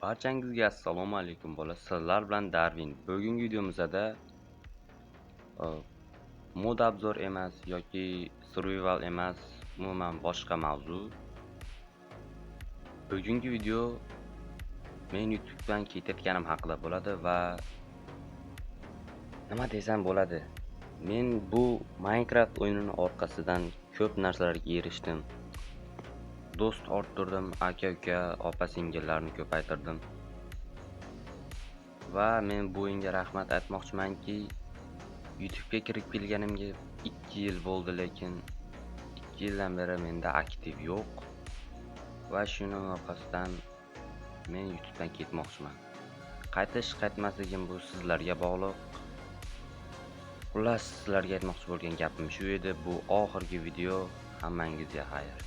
Barchangizga assalomu alaykum, bola. Sizlar bilan Darvin. Bugungi videomizda mod обзор emas yoki survival emas, umuman boshqa mavzu. Bugungi video men YouTube'dan ketayotganim haqida bo'ladi va nima desam bo'ladi? Men bu Minecraft o'yinini orqasidan ko'p narsalarga erishdim. Do'st orttirdim, aka-uka, opa-singillarni ko'paytirdim. Va men bu o'yinga rahmat aytmoqchimanki, YouTube'ga kirib kelganimga 2 yil bo'ldi, lekin 2 yildan beri menda aktiv yo'q. Va shuning orqasidan men YouTube'dan ketmoqchiman. Qaytish qaytmasligim bu sizlarga bog'liq. Xullas, sizlarga aytmoqchi bo'lgan gapim shu edi. Bu oxirgi video. Hammangizga xayr.